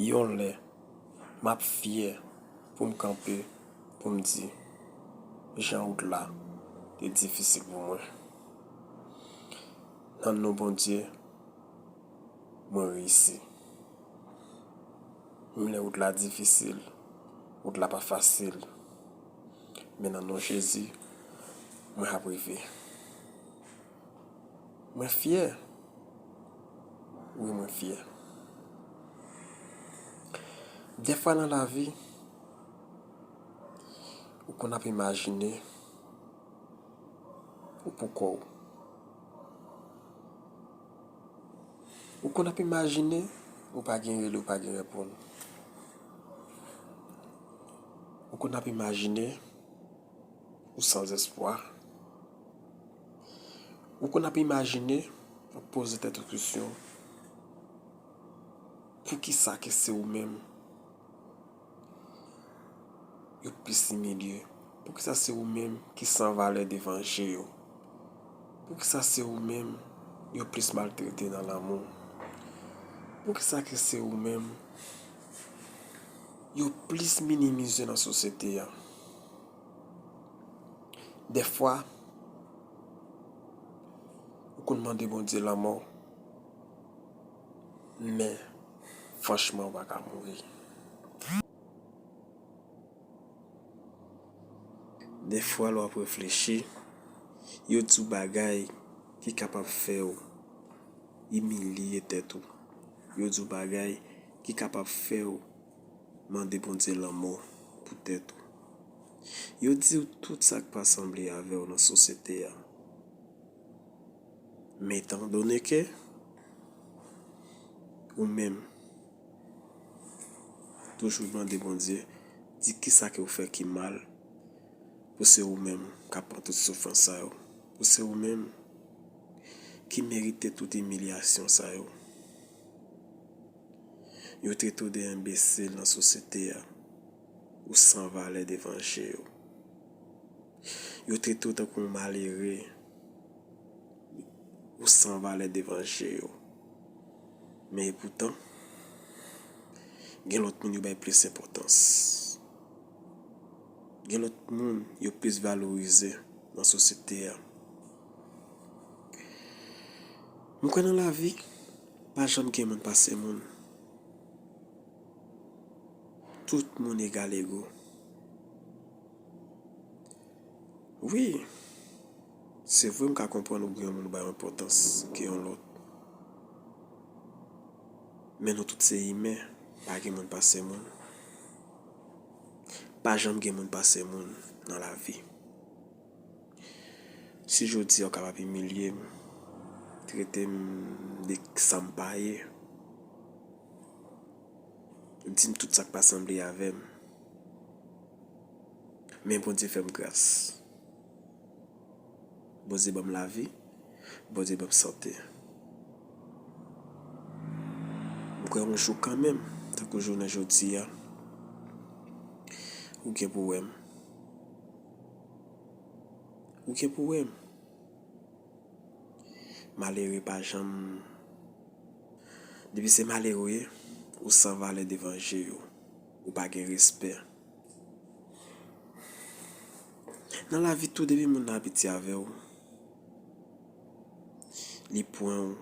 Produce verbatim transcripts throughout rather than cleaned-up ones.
Yon lè, m ap fyè pou m kanpe, pou m di, jan wout la te difisil pou mwen. Nan non Bondye, mwen reyisi. Menm lè wout la difisil, wout la pa fasil, men nan non Jezi, mwen ap rive. Mwen fyè. Wi, mwen fyè. Dèfwa nan lavi, ou konn ap imajine ou poukò w. Ou konn ap imajine ou pa gen rele, ou pa gen reponn. Ou konn ap imajine ou sanzespwa. Ou konn ap imajine, ap poze tèt ou kesyon, poukisa ke se ou menm yo plis imilye? Poukisa se ou menm ki san valè devan je yo? Poukisa se ou menm yo plis maltrete nan lanmou? Poukisa ke se ou menm yo plis minimize nan sosyete a? Dèfwa, ou konn mande Bondye lanmò, men franchman, ou pa ka mouri. Dèfwa, lè w ap reflechi, yo di w bagay ki kapab fè w imilye tèt ou. Yo di w bagay ki kapab fè w mande Bondye lanmò pou tèt ou. Yo di w tout sa k pa sanble avè w nan sosyete a. Men etandone ke ou menm toujou mande Bondye, di kisa ke w fè ki mal, pou se ou menm k ap pran tout soufrans sa yo, pou se ou menm ki merite tout imilyasyon sa yo. Yo trete w de enbesil nan sosyete a. Ou san valè devan je yo. Yo trete w tankou yon malere. Ou san valè devan je yo. Men epoutan, gen lòt moun yo bay plis enpòtans. Gen lòt moun yo plis valorize nan sosyete a. M kwè nan lavi, pa janm gen moun pase moun. Tout moun egal ego. Wi, se vre m ka konprann ou gen yon moun ou bay yon enpòtans ke yon lòt. Men nou tout se imen, pa gen moun pase moun. Pa janm gen moun pase moun nan lavi. Si jodi a w kapab imilye m, trete m de sa m pa ye, di m tout sa k pa sanble avè m, men Bondye fè m gras. Bondye ban m lavi, Bondye ban m sante. M kwè yon jou kanmenm, tankou jounen jodi a, ou gen pou wè m. Ou gen pou wè m. Malere pa janm, depi se malere w ye, ou san valè devan je yo. Ou pa gen respè. Nan lavi tou, depi moun nan abitye avè w, li pran w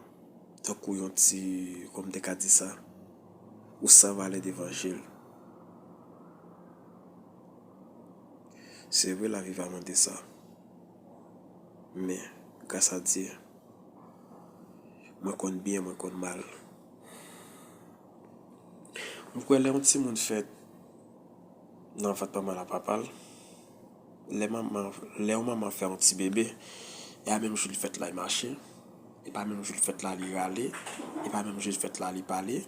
tankou yon ti, kòm m te ka di sa, ou san valè devan je l. Se vre, lavi va mande sa. Men, gras a Dye, mwen konn byen, mwen konn mal. M kwè lè yon timoun fèt nan vant manman l ak papa l, lè manman, lè yon manman fè yon ti bebe, e pa menm jou l fèt la li mache, e pa menm jou l fèt la li rale, e pa menm jou l fèt la li pale,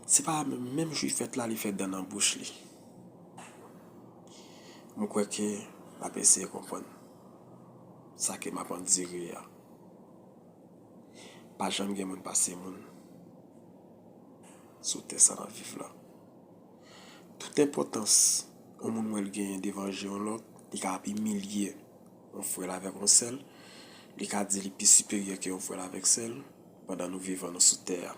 se pa menm, menm jou l fèt la li fè dan nan bouch li. M kwè ke n ap eseye konprann sa ke m ap andire a. Pa janm gen moun pase moun sou tè sa n ap viv la. Tout enpòtans yon moun wè l genyen devan je yon lòt, li ka ap imilye yon frè l avèk yon sè l, li ka di li pi siperyè ke yon frè l avèk sè l, pandan nou vivan nou sou tè a.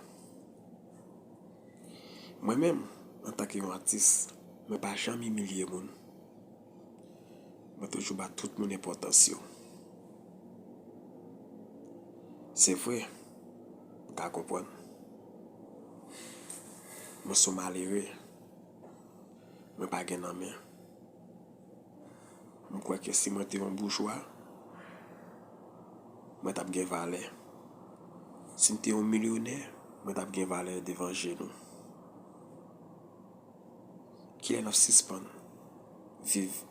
Mwen menm, antanke yon atis, mwen pa janm imilye moun. Mwen toujou ba tout moun enpòtans yo. Se vre, m ka konprann. Mwen se yon malere. Mwen pa gen nan men. M kwè ke si mwen te yon boujwa, mwen t ap gen valè. Si m te yon milyonè, mwen t ap gen valè devan je nou. Kilè n ap sispann viv?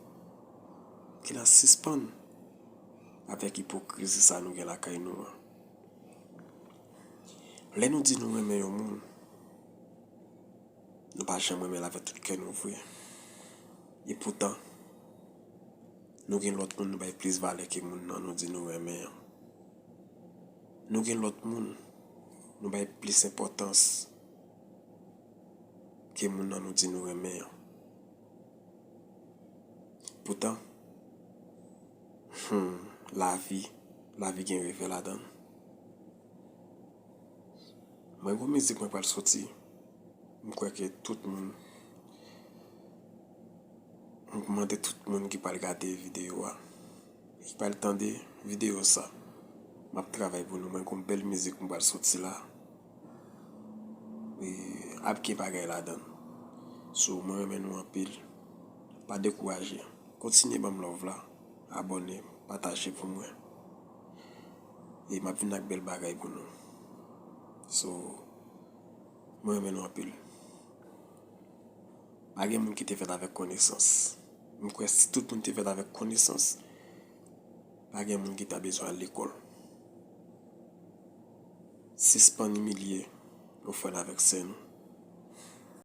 Kilè n ap sispann avèk ipokrizi sa nou gen lakay nou an? Lè nou di nou renmen yon moun, nou pa janm renmen l avèk tout kè nou vre. Epoutan, nou gen lòt moun nou bay plis valè ke moun nan nou di nou renmen an. Nou gen lòt moun nou bay plis enpòtans ke moun nan nou di nou renmen an. Poutan, hmm, lavi, lavi gen revè ladan l. Mwen gon mizik mwen pral soti. M kwè ke tout moun, m mande tout moun ki pral gade videyo a, ki pral tande videyo sa. M ap travay pou nou. Mwen gon bèl mizik m pral soti la. E, ap gen bagay ladan l. So, mwen renmen nou anpil. Pa dekouraje. Kontinye ban m love la. Abòne, pataje pou mwen. E m ap vin ak bèl bagay pou nou. So, mwen renmen nou anpil. Pa gen moun ki te fèt avèk konesans. M kwè si tout moun te fèt avèk konesans, pa gen moun ki ta bezwen al lekòl. Sispann imilye nou frè n avèk sè nou.